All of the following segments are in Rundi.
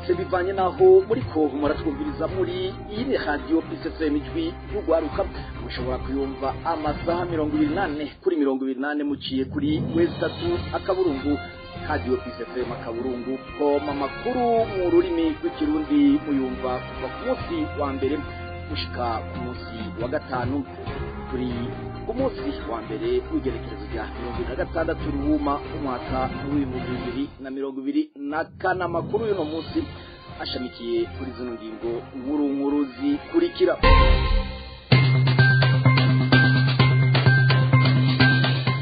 Mwaramutse bivanye naho muriko muratwumviriza. Muri iyi ni radio PCFM, Ijwi y'Ugwaruka. Mushobora kuyumva amasaha 24/24 muciye kuri www.radiopcfm.com. Amakuru mu rurimi rw'Ikirundi muyumva kuva ku munsi wa mbere gushika ku munsi wa gatanu. Turi ku munsi wa mbere w'igerekerezo rya 26 Ruhuma, umwaka w'2024. Amakuru y'uno munsi ashamikiye kuri zino ngingo nkuru nkuru zikurikira: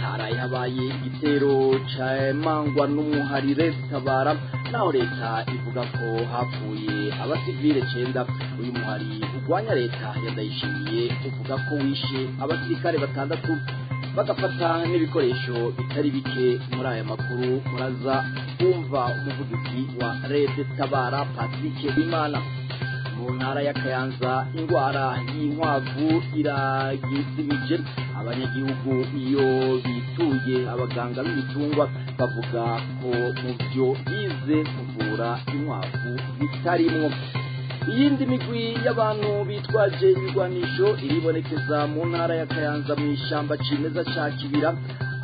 Haraye habaye igitero cemangwa n'umuharire Tabara, naho leta ivuga ko hapfuye abasivile 9. Uyu muhari urwanya leta ya Ndayishimiye uvuga ko wishe abasirikare 6, bagafata n'ibikoresho bitari bike. Muri aya makuru muraza kumva umuvugizi wa Red Tabara, Patrick Imana. Mu ntara ya Kayanza, ingwara y'inkwavu iragizimije abanyagihugu. Iyo bituye abaganga b'ibitungwa, bavuga ko mu byo bize kuvura inkwavu bitarimwo. Iyindi migwi y'abantu bitwaje ibigwanisho iribonekeza mu ntara ya Kayanza, mu ishamba cimeza ca Kibira.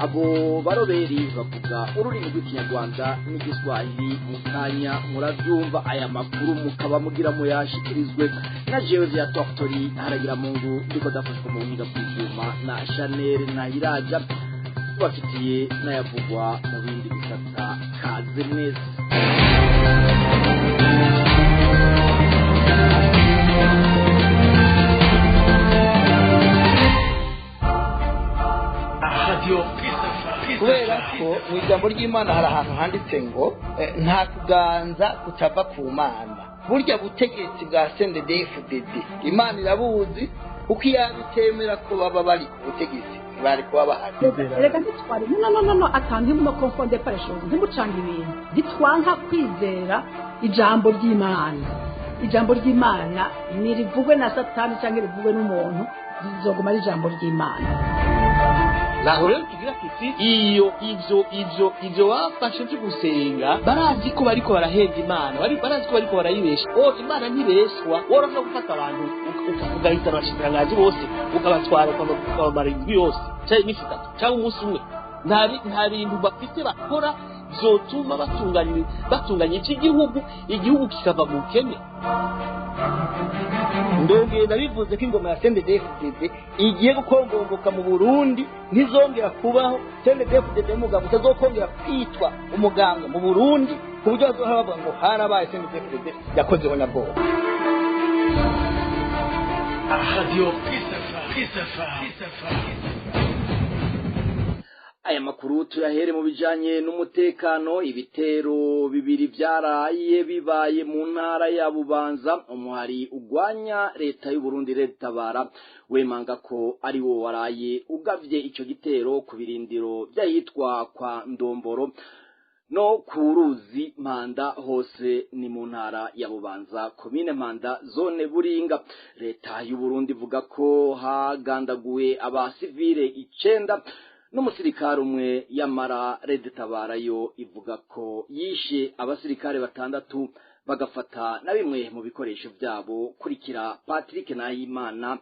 Abo baroberi bavuga ururimi rw'Ikinyarwanda n'Igiswahili. Mu kanya muravyumva. Aya makuru mukaba mugira muyashikirizwe na jewe vya Tortori Haragira Mungu, ndiko ndafashwa mu buhinga bw'ivyuma na Chanel Nahiraja. Tubafitiye n'ayavugwa mu bindi bisata. Kaze mwese. Kubera ko mu ijambo ry'Imana hari ahantu handitse ngo nta kuganza kutava ku Mana. Burya butegetsi bwa CNDD-FDD Imana irabuzi, kuko iyo bitemera ko baba bari ku butegetsi, bari kuba bahari. Reka ntitware, no, no, no, no, atanga imwe confonde par les choses. Ntimucange ibintu. Ntitwanka kwizera ijambo ry'Imana. Ijambo ry'Imana nirivugwe na Satani cyangwa rivugwe n'umuntu, rizoguma ari ijambo ry'Imana. Naho rero tugira tuti iyo ivyo bafashe vyo gusenga, barazi ko bariko barahenda Imana, bari barazi ko bariko barayibesha. O Imana ntibeshwa. Worashobora gufata abantu, ugahita abashikiranganji bose, ukabatwara, ukabamara indwi yose canke iminsi 3 canke umunsi umwe. Nta bintu bafite bakora vyotuma batunganya ivy'igihugu, igihugu kikava mu bukene. Ndongeye ndabivuze ko ingoma ya CNDD-FDD igiye gukongomboka mu Burundi, ntizongera kubaho. CNDD-FDD umugambwe utazokongera kwitwa umugambwe mu Burundi, ku buryo bazohora bavuga ngo harabaye CNDD-FDD yakozeho nyabwoba. Radio Peace. Aya makuru tuyahere mu bijanye n'umutekano. Ibitero bibiri vyaraye bibaye mu ntara ya Bubanza. Umuhari ugwanya leta y'u Burundi Red Tabara wemanga ko ari wo waraye ugavye ico gitero ku birindiro vyahitwa kwa Ndomboro no ku ruzi Mpanda, hose ni mu ntara ya Bubanza, komine Mpanda, zone Buringa. Leta y'u Burundi ivuga ko hagandaguwe abasivile 9 n'umusirikare umwe. Yamara Red Tabara yo ivuga ko yishe abasirikare 6, bagafata na bimwe mu bikoresho byabo. Kurikira Patrick Nahimana,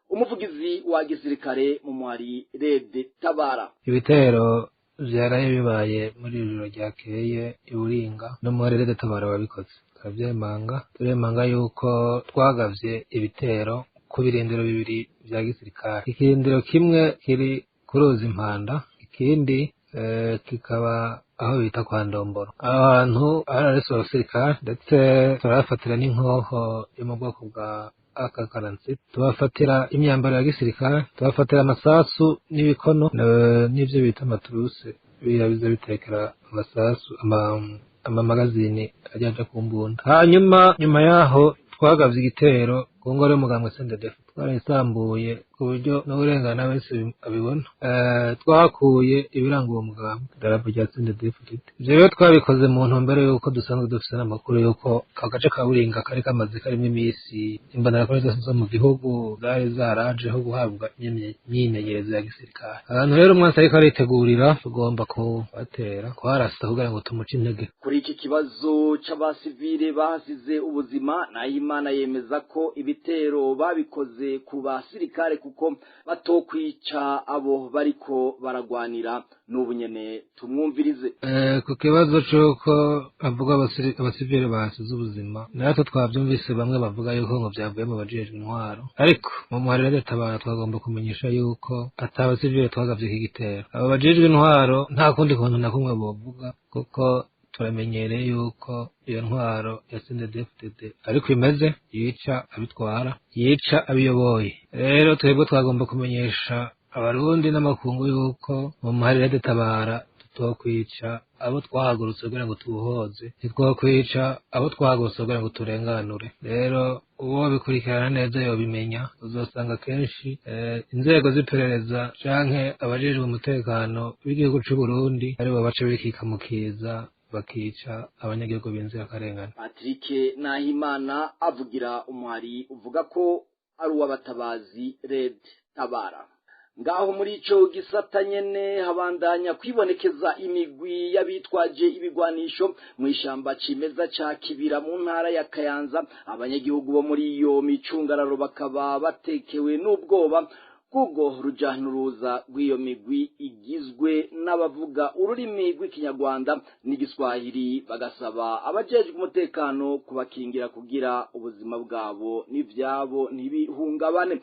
umuvugizi wa gisirikare mu muhari Red Tabara. Ibitero vyaraye bibaye muri iri joro ryakeye iburinga n'umuhari Red Tabara wabikoze, turavyemanga. Turemanga yuko twagavye ibitero ku birindiro bibiri vya gisirikare. Ikirindiro kimwe kiri ku ruzi Mpanda, ikindi kikaba aho bita kwa Ndomboro. Aho hantu hararese abasirikare, ndetse turabafatira n'inkoho yo mu bwoko bwa AK-47, tubafatira imyambaro ya gisirikare, tubafatira amasasu n'ibikono n'ivyo bita amaturuse, biriya biza bitekera amasasu, amamagazini ajya aja ku mbunda. Hanyuma nyuma yaho twagavye igitero ku ngoro y'umugambwe CNDD-FDD. Twarayisambuye ku buryo n'uwurengana wese abibona. Twahakuye ibiranga uwo mugambwe, idarapo rya CNDD-FDD. Ivyo rero twabikoze mu ntumbero y'uko dusanzwe dufise n'amakuru y'uko ako gace ka Buringa kari kamaze karimo imisi imbonerakure zose zo mu gihugu zari zarajeho guhabwa imyimenyerezo ya gisirikare. Ahantu rero umwansi ariko aritegurira, tugomba kubatera, kuharasa kugira ngo tumuce intege. Kuri iki kibazo c'abasivile bahasize ubuzima, Nahimana yemeza ko ibitero babikoze ku basirikare kuko batokwica abo bariko baragwanira. N'ubu nyene tumwumvirize. Ku kibazo c'uko avuga abasivile bahasize ubuzima, natwe twavyumvise bamwe bavuga yuko ngo vyavuye mu bajejwe intwaro, ariko mu muharire Tabara twagomba kumenyesha yuko ata abasivile twagavye iki gitero. Abo bajejwe intwaro nta kundi kuntu na kumwe bovuga, kuko turamenyereye yuko iyo ntwaro ya CNDD-FDD ariko imeze, yica abitwara, yica abiyoboye. Rero twebwe twagomba kumenyesha abarundi n'amakungu yuko mu muharire Tabara tutokwica abo twahagurutse kugira ngo tubohoze, ntitwokwica abo twahagurutse kugira ngo turenganure. Rero uwo bikurikirana neza yobimenya. Uzosanga kenshi inzego z'iperereza canke abajejwe umutekano w'igihugu c'u Burundi aribo baca bikika mu kiza, bakica abanyagihugu b'inzirakarengane. Patrick Nahimana avugira umuhari uvuga ko ari uw'abatabazi Red Tabara. Ngaho muri ico gisata nyene habandanya kwibonekeza imigwi y'abitwaje ibigwanisho mu ishamba cimeza ca Kibira mu ntara ya Kayanza. Abanyagihugu bo muri iyo micungararo bakaba batekewe n'ubwoba bw'ubwo ruja n'uruza rw'iyo migwi igizwe n'abavuga ururimi rw'ikinyarwanda n'igiswahili, bagasaba abajejwe umutekano kubakingira kugira ubuzima bwabo n'ivyabo ntibihungabane.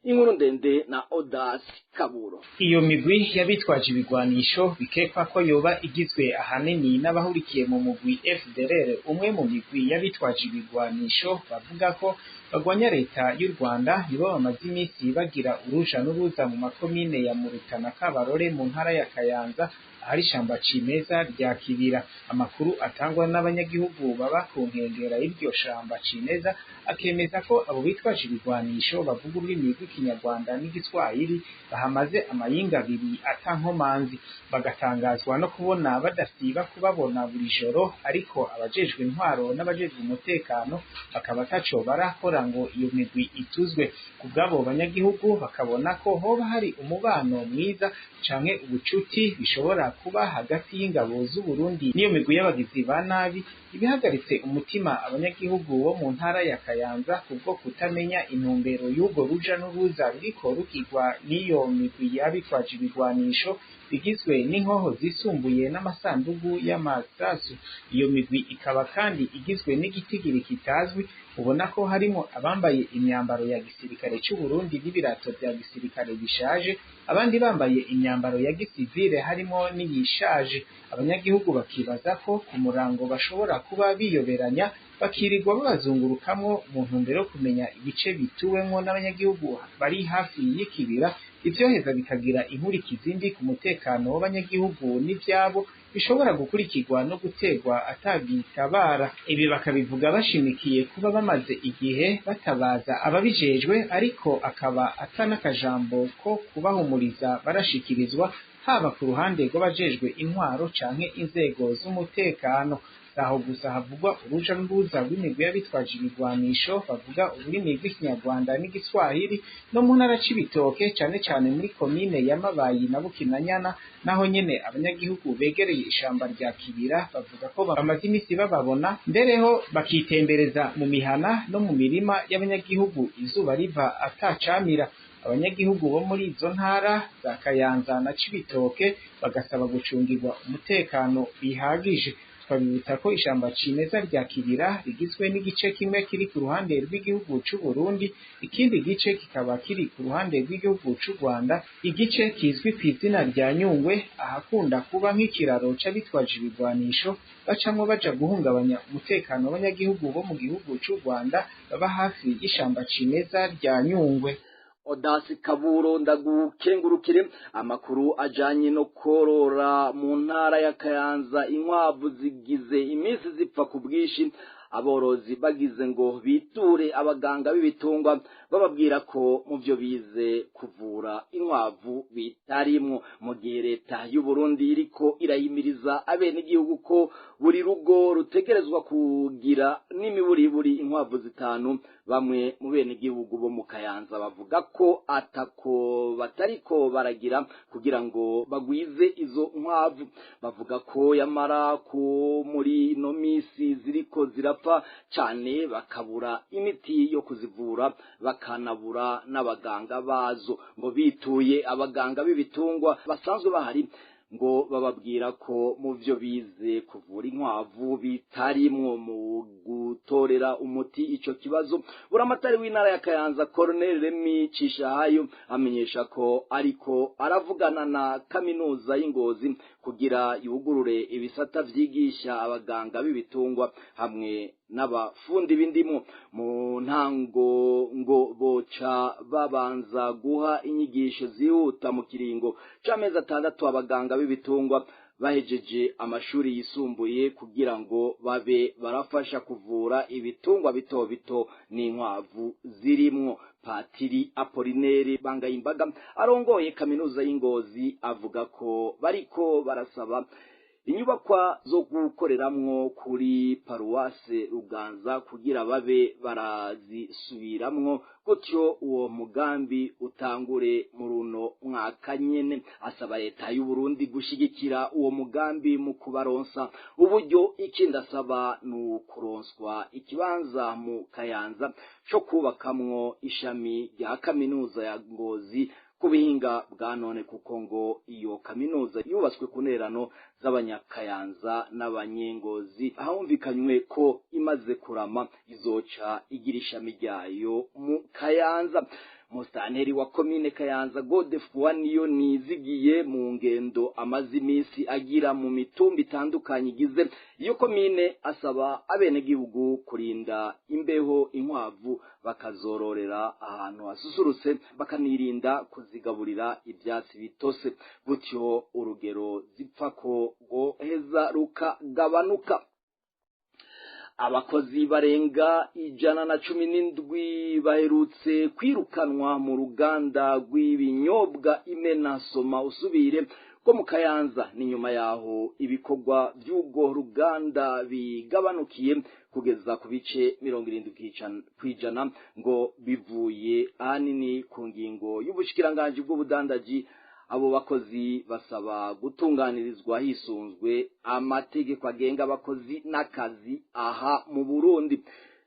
Inkuru ndende na Odas Kaburo. Iyo migwi y'abitwaje ibigwanisho bikekwa ko yoba igizwe ahanini n'abahurikiye mu mugwi FDLR, umwe mu migwi y'abitwaje ibigwanisho bavuga ko bagwanya leta y'u Rwanda, nibo bamaze iminsi bagira uruja n'uruza mu makomine ya Muruta na Kabarore mu ntara ya Kayanza, ahari ishamba cimeza rya Kibira. Amakuru atangwa n'abanyagihugu baba ku nkengera y'iryo shamba cimeza akemeza ko abo bitwaje ibigwanisho bavuga ururimi rw'ikinyarwanda n'igiswahili bahamaze amayinga abiri ata nkomanzi, bagatangazwa no kubona badasiba kubabona buri joro, ariko abajejwe intwaro n'abajejwe umutekano bakaba ataco barakora ngo iyo migwi ituzwe. Ku bw'abo banyagihugu bakabona ko hoba hari umubano mwiza canke ubucuti bishobora kuba hagati y'ingabo z'u Burundi n'iyo migwi y'abagizi ba nabi, ibihagaritse umutima abanyagihugu bo mu ntara ya Kayanza kubwo kutamenya intumbero y'ubwo ruja n'uruza ruriko rugirwa n'iyo migwi y'abitwaje ibigwanisho bigizwe n'inkoho zisumbuye n'amasandugu y'amasasu. Iyo migwi ikaba kandi igizwe n'igitigiri kitazwi, ubona ko harimo abambaye imyambaro ya gisirikare c'u Burundi n'ibirato vya gisirikare bishaje, abandi bambaye imyambaro ya gisivile harimo n'iyishaje. Abanyagihugu bakibaza ko ku murango bashobora kuba biyoberanya, bakirirwa babazungurukamwo mu ntumbero yo kumenya ibice bituwemwo n'abanyagihugu bari hafi y'ikibira, ivyoheza bikagira inkurikizi mbi ku mutekano w'abanyagihugu n'ivyabo, bishobora gukurikirwa no guterwa atagitabara. Ibi bakabivuga bashimikiye kuba bamaze igihe batabaza ababijejwe, ariko akaba atanakajambo ko kubahumuriza barashikirizwa, haba ku ruhande rw'abajejwe intwaro canke inzego z'umutekano. Aho gusa havugwa uruja n'uruza rw'imigwi y'abitwaje ibigwanisho bavuga ururimi rw'ikinyarwanda n'igiswahili no mu ntara c'Ibitoke, cane cane muri komine ya Mabayi na Bukinanyana, naho nyene abanyagihugu begereye ishamba rya Kibira bavuga ko bamaze imisi bababona, mbereho bakitembereza mu mihana no mu mirima y'abanyagihugu izuba riva atacamira. Abanyagihugu bo muri izo ntara za Kayanza na Cibitoke bagasaba gucungirwa umutekano bihagije. Twabibutsa ko ishamba cimeza rya Kibira rigizwe n'igice kimwe kiri ku ruhande rw'igihugu c'u Burundi, ikindi gice kikaba kiri ku ruhande rw'igihugu c'u Rwanda, igice kizwi kw'izina rya Nyungwe, ahakunda kuba nk'ikiraro c'abitwaje ibigwanisho bacamwo baja guhungabanya umutekano w'abanyagihugu bo mu gihugu c'u Rwanda baba hafi y'ishamba cimeza rya Nyungwe. Odasi Kaburo, ndagukengurukire. Amakuru ajanye no korora mu ntara ya Kayanza, inkwavu zigize iminsi zipfa ku bwinshi. Aborozi bagize ngo biture abaganga b'ibitungwa, bababwira ko mu byo bize kuvura inkwavu bitarimwo. Mu gihe leta y'u Burundi iriko irahimiriza abenegihugu ko buri rugo rutegerezwa kugira n'imiburiburi inkwavu 5, bamwe mu benegihugu bo mu Kayanza bavuga ko atako batariko baragira kugira ngo bagwize izo nkwavu. Bavuga ko yamara ko muri ino misi ziriko zirapfa cane, bakabura imiti yo kuzivura, bakanabura n'abaganga bazo. Ngo bituye abaganga b'ibitungwa basanzwe bahari, ngo bababwira ko mu byo bize kuvura inkwavu bitarimwo. Mu gutorera umuti ico kibazo, buramatari w'intara ya Kayanza Colonel Remy Cishahayo amenyesha ko ariko aravugana na kaminuza y'Ingozi kugira yugurure ibisata vyigisha abaganga b'ibitungwa hamwe n'abafundi b'indimo. Mu ntango ngo boca babanza guha inyigisho zihuta mu kiringo c'amezi 6 abaganga b'ibitungwa bahejeje amashuri yisumbuye, kugira ngo babe barafasha kuvura ibitungwa bito bito n'inkwavu zirimwo. Patiri Apolineri Bangayimbaga arongoye kaminuza y'Ingozi avuga ko bariko barasaba inyubakwa zo gukoreramwo kuri paruwase Ruganza kugira babe barazisubiramwo, gutyo uwo mugambi utangure mu runo mwaka nyene. Asaba leta y'u Burundi gushigikira uwo mugambi mu kubaronsa uburyo. Ikindi asaba ni ukuronswa ikibanza mu Kayanza co kubakamwo ishami rya kaminuza ya Ngozi ku bihinga bwa none, kuko ngo iyo kaminuza yubatswe ku nterano z'abanyakayanza n'abanyengozi, ahumvikanywe ko imaze kurama izoca igira ishami ryayo mu Kayanza. Musitanteri wa komine Kayanza Godefroid niyo nizigiye, mu ngendo amaze iminsi agira mu mitumba itandukanye igize iyo komine, asaba abenegihugu kurinda imbeho inkwavu, bakazororera ahantu hasusurutse, bakanirinda kuzigaburira ibyatsi bitose, gutyo urugero zipfa ko goheza rukagabanuka. Abakozi barenga 117 baherutse kwirukanwa mu ruganda rw'ibinyobwa Imena Soma Usubire ko mu Kayanza. Ni nyuma yaho ibikorwa by'ubwo ruganda bigabanukiye kugeza ku bice 70%, ngo bivuye ahanini ku ngingo y'ubushikiranganji bw'ubudandaji. Abo bakozi basaba gutunganirizwa hisunzwe amategeko agenga abakozi n'akazi aha mu Burundi.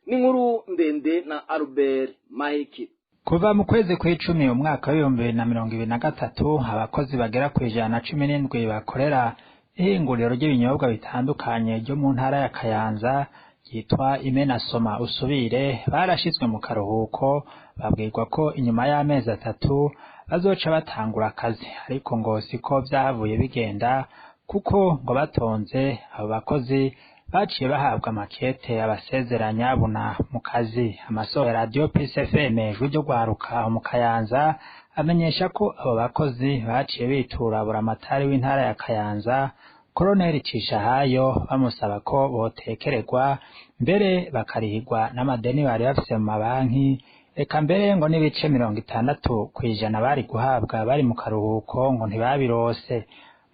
Ni inkuru ndende na Albert Maheke. Kuva mu kwezi kw'icumi umwaka w'2023, abakozi bagera ku 117 bakorera ihinguriro ry'ibinyobwa bitandukanye ryo mu ntara ya Kayanza ryitwa Imena Soma Usubire barashizwe mu karuhuko, babwirwa ko inyuma y'amezi 3 bazoca batangura akazi. Ariko ngo siko vyahavuye bigenda, kuko ngo batonze abo bakozi baciye bahabwa amakete abasezeranya buna mu kazi. Amasoko ya Radio Peace FM ijwi ryo gwaruka mu Kayanza amenyesha ko abo bakozi baciye bitura buramatari w'intara ya Kayanza Colonel Cishahayo, bamusaba ko botekererwa mbere bakarihirwa n'amadeni bari bafise mu mabanki, eka mbere ngo n'ibice 60% bari guhabwa bari mu karuhuko ngo ntibabirose.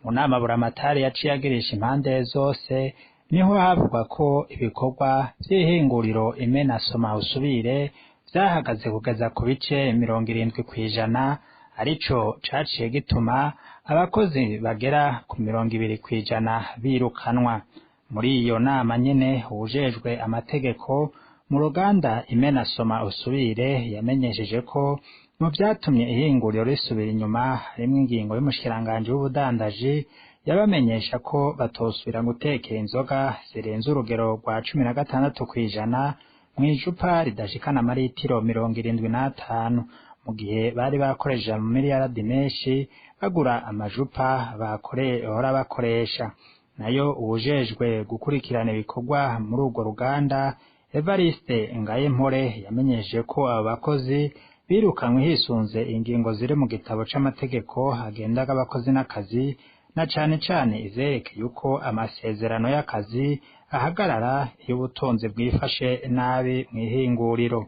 Mu nama buramatari yaciye agirisha impande zose, niho havugwa ko ibikorwa vy'ihinguriro Imena Soma Usubire vyahagaze kugeza ku bice 70%, arico caciye gituma abakozi bagera ku 20% birukanwa. Muri iyo nama nyene, uwujejwe amategeko mu ruganda Imena Soma Usubire yamenyesheje ko mu vyatumye ihinguriro risubira inyuma harimwo ingingo y'umushikiranganji w'ubudandaji yabamenyesha ko batosubira gutekera inzoga zirenze urugero rwa 16% mw'icupa ridashikana amaritiro 75, mu gihe bari bakoresheje amamiliyaradi menshi bagura amajupa bahora bakoresha. Nayo uwujejwe gukurikirana ibikorwa muri urwo ruganda Evariste Ngayempore yamenyesheje ko abo bakozi birukanwe hisunze ingingo ziri mu gitabo c'amategeko agendaga abakozi n'akazi, na cane cane izerekeye uko amasezerano y'akazi ahagarara iyo ubutunzi bwifashe nabi mw'ihinguriro.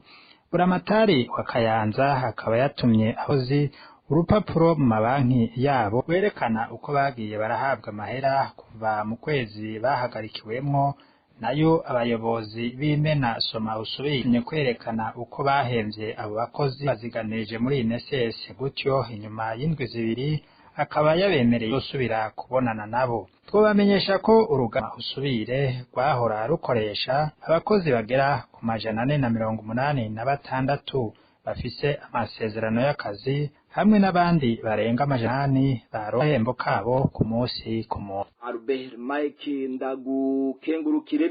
Buramatari wa Kayanza akaba yatumye abakozi urupapuro mu mabanki yabo rwerekana uko bagiye barahabwa amahera kuva mu kwezi bahagarikiwemwo. Nayo abayobozi b'imena soma usubire kwerekana uko bahemvye abo bakozi baziganirije muri INSS, gutyo inyuma y'indwi zibiri akaba yabemereye gusubira kubonana nabo. Twobamenyesha ko urugamba usubire rwahora rukoresha abakozi bagera ku 486 bafise amasezerano y'akazi hamwe n'abandi barenga 800 baronka agahembo kabo ku munsi ku munsi. Albert Mike, ndagukengurukire.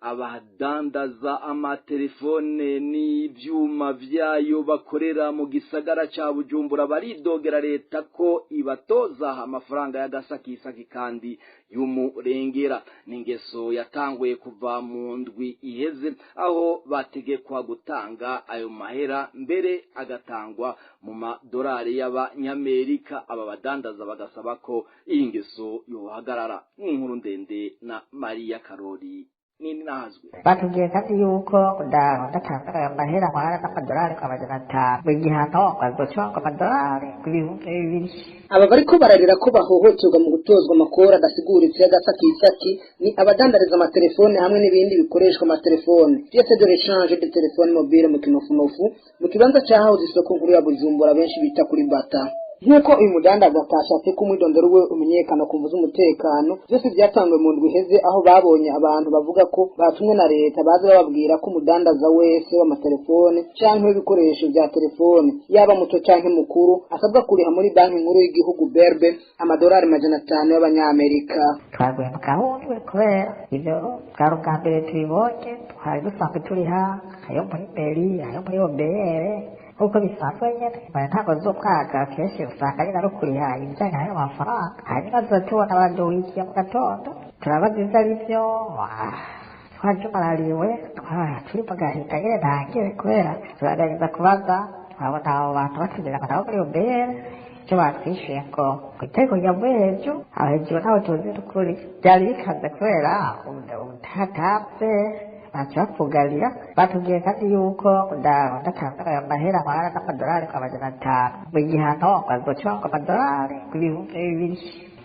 Abadandaza amatelefone n'ivyuma vyayo bakorera mu gisagara ca Bujumbura baridogera leta ko ibatoza amafaranga y'agasakisaki kandi y'umurengera. N'ingeso yatanguye kuva mu ndwi iheze, aho bategekwa gutanga ayo mahera mbere agatangwa mu madolari y'abanyamerika. Aba badandaza bagasaba ko iyi ngeso yohagarara. N'inkuru ndende na Maria Karori nini nahazwe. Batubwiye kandi yuko ndatanga ayo mahera nkorana n'amadolari ku 500, buri gihano bazoca amadolari ku 2000. Aba bariko bararira ko bahohoterwa mu gutozwa amakori adasiguritse y'agasakisaki ni abadandariza amatelefone hamwe n'ibindi bikoreshwa amatelefone, pièce de rechange de téléphone mobile mu kinofunofu, mu kibanza cahahoze isoko nkuru ya Bujumbura benshi bita kuri Bata. Nk'uko uyu mudandaza atashatse ko umwidondoro we umenyekana ku mvu z'umutekano, byose byatanzwe mu ndwi iheze, aho babonye abantu bavuga ko batumwe na leta baza bababwira ko umudandaza wese w'amatelefone canke w'ibikoresho vya telefone, yaba muto canke mukuru, asabwa kuriha muri banki nkuru y'igihugu BRB amadolari 500 y'abanyamerika. Twaguye mu gahundwe kubera ivyo bwari ubwa mbere tubibonye. Twari dusanzwe turiha ayo muri meri, ayo muri OBR, nk'uko bisanzwe nyene. Mu ntango z'umwaka kenshi usanga nyine ari ukuriha ibijyanye n'ayo mafaranga, hanyuma tuza tubona baduhikiye mu gatondo, turabaza ivyo ari vyo, twajumarariwe, turi mu gahinda nyene ntangere, kubera turagerageza kubaza, twabona abo bantu batubwira ngo nabo muri OBR icyo batwishyuye ngo ku itegeko ryavuye hejuru, aho hejuru ntaho tuzi n'ukuri. Byari bikaze kubera utatanze baca bakugarira. Batubwiye kandi yuko ndatanga ayo mahera nkorana n'amadolari ku 500, buri gihano bazoca amadolari ku 2000,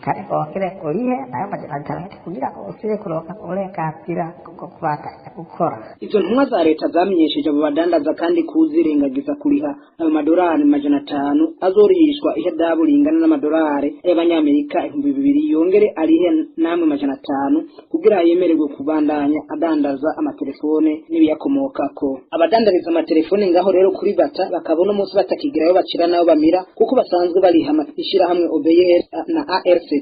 kandi ngo wongere urihe nayo 500 kugira ngo usubire kuronka uburenganzira bwo kubandanya gukora. Izo ntumwa za leta zamenyesheje abo badandaza kandi kuzirengagiza kuriha ayo madolari 500 azorihishwa ihadabu ringana n'amadolari y'abanyamerika 2000, yongere arihe namwe 500 kugira yemererwe kubandanya adandaza amatelefone n'ibiyakomokako. Abadandariza amatelefone ngaho rero kuri Bata bakabona umunsi batakigirayo bacira nabo bamira, kuko basanzwe bariha ishirahamwe OBR na ARCT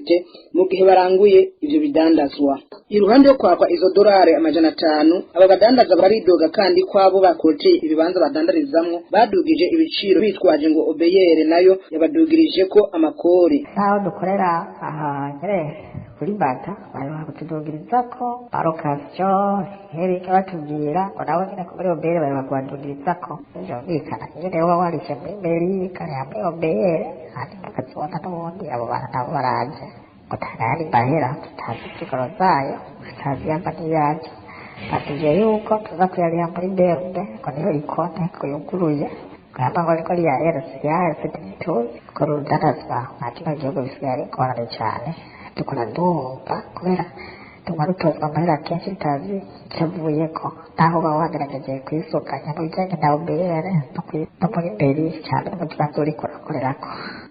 mu gihe baranguye ivyo bidandazwa. Iruhande yo kwakwa izo dolari 500, aba badandaza baridoga kandi kwabo bakoteye ibibanza badandarizamwo badugije ibiciro bitwaje ngo OBR nayo yabadugirije ko amakori. Naho dukorera aha nyene kuri Bata bari kutudugiriza ko barokasiyo hereka, batubwira ngo nabo nyene muri OBR bari bakubadugiriza ko. Vyumvikana nyene uba warishe muri meri kariya muri OBR, hanyuma ukazibona n'ubundi abo bantu nabo baraje ngo ntayandi mahera, tutazi insiguro zayo, tutazi iyava n'iyaje. Batubwiye yuko tuza kuyariha muri BRB ngo niyo ikonte ngo yuguruye, ngo ngo ariko riya RCA ntituzi ko rudandazwa nka kino gihugu bisigaye ari ingorane cane. Dukora duhomba kubera tuguma dutozwa amahera kenshi tutazi icyo avuyeko, naho uba wagerageje kwisuganya mu bijyanye na OBR no muri meri cyane no mu kibanza uriko urakorerako.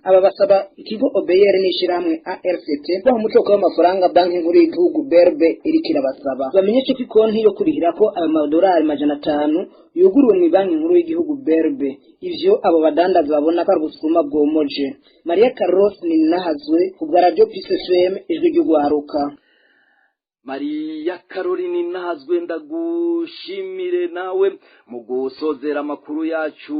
Aba basaba ikigo OBR n'ishirahamwe ARCT baha umucoko w'amafaranga banki nkuru y'igihugu BRB iriko irabasaba. Bamenyeshe ko ikonti yo kurihirako ayo madolari 500 yuguruwe mu banki nkuru y'igihugu BRB. Ivyo abo badandaza babona ko ari ubusuma bwomoje. Maria Carlos Ninahazwe ku bwa Radio Peace FM, ijwi ry'ugwaruka. Maria Caroline Nahazwe, ndagushimire nawe. Mu gusozera amakuru yacu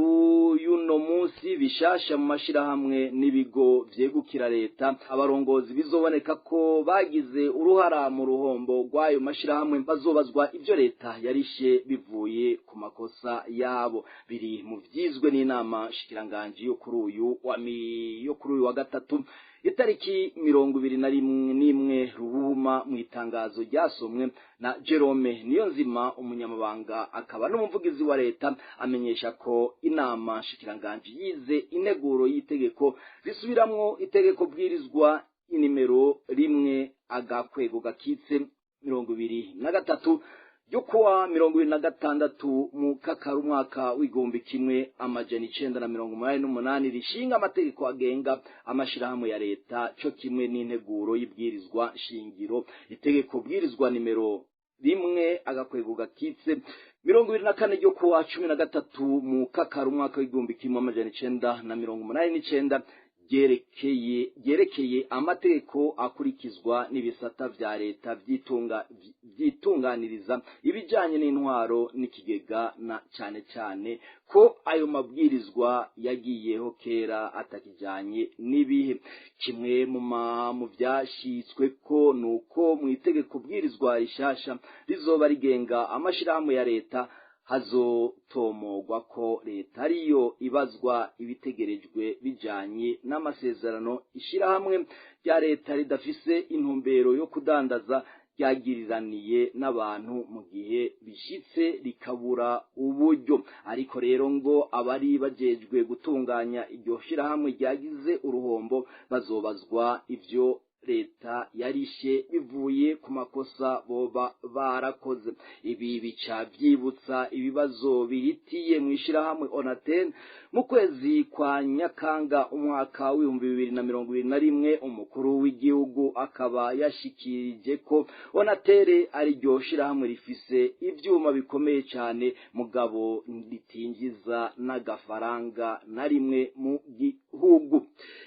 y'uno munsi, bishasha mu mashirahamwe n'ibigo vyegukira leta, abarongozi bizoboneka ko bagize uruhara mu ruhombo rw'ayo mashirahamwe bazobazwa ivyo leta yarishe bivuye ku makosa yabo. Biri mu vyizwe n'inama shikiranganji yo kuri uyu wa gatatu. Itariki 21 Ruhuhuma, mu itangazo ryasomwe na Jerome Niyonzima, umunyamabanga akaba n'umuvugizi wa leta, amenyesha ko inama nshikiranganji yize integuro y'itegeko risubiramwo itegeko bwirizwa inimero 1/23 ryo kuwa 26 mu kakaro umwaka w'1988, rishinga amategeko agenga amashirahamwe ya leta, co kimwe n'integuro y'ibwirizwa shingiro, itegeko bwirizwa nimero 1/24 ryo kuwa 13 mu kakaro umwaka w'1989, ryerekeye amategeko akurikizwa n'ibisata vya leta vyitunganiriza ibijanye n'intwaro n'ikigega, na cane cane ko ayo mabwirizwa yagiyeho kera atakijanye n'ibihe. Kimwe mu vyashitswe ko nuko mu itegeko bwirizwa rishasha rizoba rigenga amashirahamwe ya leta hazotomogwa ko leta ariyo ibazwa ibitegerejwe bijanye n'amasezerano ishirahamwe rya leta ridafise intumbero yo kudandaza ryagiriraniye n'abantu mu gihe bishitse rikabura uburyo. Ariko rero ngo abari bajejwe gutunganya iryo shirahamwe ryagize uruhombo bazobazwa ivyo leta yarishe bivuye ku makosa boba barakoze. Ibi bica byibutsa ibibazo bihitiye mu ishirahamwe Onatel mu kwezi kwa Nyakanga umwaka w'2021. Umukuru w'igihugu akaba yashikirije ko Onatel ari ryo shirahamwe rifise ivyuma bikomeye cyane, mugabo ritinjiza n'agafaranga na rimwe mu gihugu.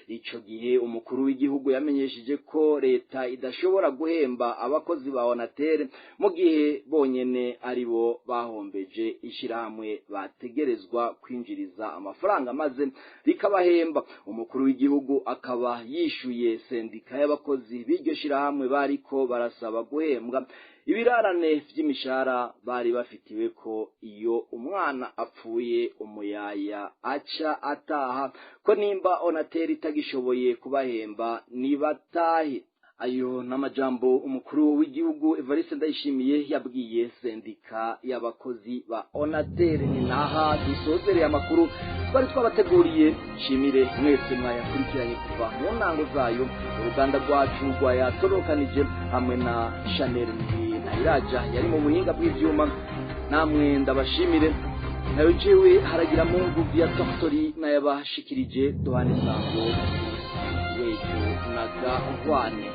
Ico gihe umukuru w'igihugu yamenyesheje ko leta idashobora guhemba abakozi ba Onatel mu gihe bonyene aribo bahombeje ishirahamwe bategerezwa kwinjiriza amafaranga maze rikabahemba. Umukuru w'igihugu akaba yishuye sendika y'abakozi b'iryo shirahamwe bariko barasaba guhembwa ibirarane vy'imishahara bari bafitiwe, ko iyo umwana apfuye umuyaya aca ataha, ko nimba Onatel itagishoboye kubahemba nibatahe. Ayo n'amajambo umukuru w'igihugu Evariste Ndayishimiye yabwiye sendika y'abakozi ba Onatel. Ni naha dusozereye amakuru twari twabateguriye. Shimire mwese mwayakurikiranye kuva mu ntango zayo. Uruganda rwacu rwayatorokanije hamwe na Chanel Iraja yari mu buhinga bw'ivyuma, namwe ndabashimire. Nayo jewe haragira Mungu vya Tortori nayabashikirije. Duhane sango wejo naga hwane.